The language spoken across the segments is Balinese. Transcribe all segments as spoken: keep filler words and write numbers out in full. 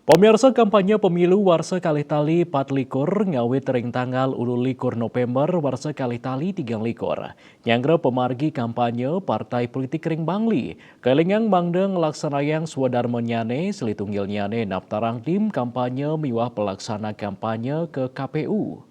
Pemirsa, kampanye pemilu warsa kalih tali patlikur ngawit ring tanggal ulu likur November warsa kalih tali tigang likur. Nyanggra pamargi kampanye partai politik ring Bangli, kaelingang mangda nglaksanayang swadarmanyane, selitunggilnyane naptarang tim kampanye miwah pelaksana kampanye ke K P U.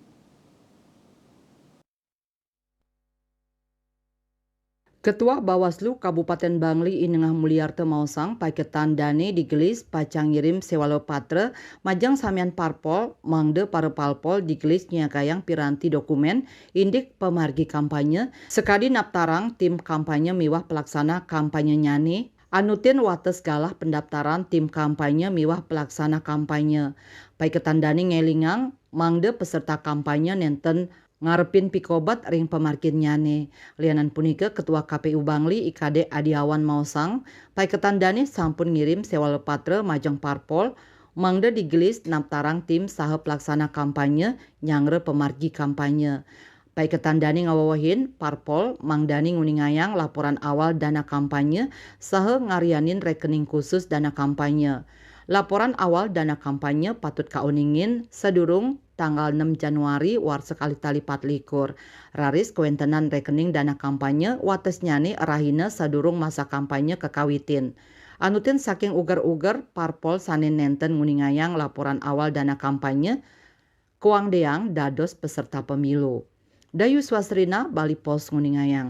Ketua Bawaslu Kabupaten Bangli I Nengah Mulyarta maosang paiketan dane digelis pacang ngirim sewala patra majeng samian parpol, mangda para parpol digelis nyiagayang piranti dokumen indik pamargi kampanye, sakadi naptarang tim kampanye miwah pelaksana kampanyenyane, anutin wates galah pendaptaran tim kampanye miwah pelaksana kampanye. Paiketan dane ngelingang mangda peserta kampanye nenten ngarepin pikobet ring pamarginnyane. Lianan punika, Ketua K P U Bangli I Kadek Adiawan maosang, paiketan dane sampun ngirim sewala patra majeng parpol, mangda digelis naptarang tim saha pelaksana kampanye nyanggra pamargi kampanye. Paiketan dane ngawewehin parpol mangdane nguningayang laporan awal dana kampanye saha ngaryanin rekening khusus dana kampanye. Laporan awal dana kampanye patut kauningin sadurung tanggal enam Januari warsa kalih tali patlikur. Raris kawentenan rekening dana kampanye watesnyane rahina sadurung masa kampanye kakawitin. Anutin saking uger-uger parpol sane nenten nguningayang laporan awal dana kampanye, kawangdeang dados peserta pemilu. Dayu Swasrina, Bali Post, nguningayang.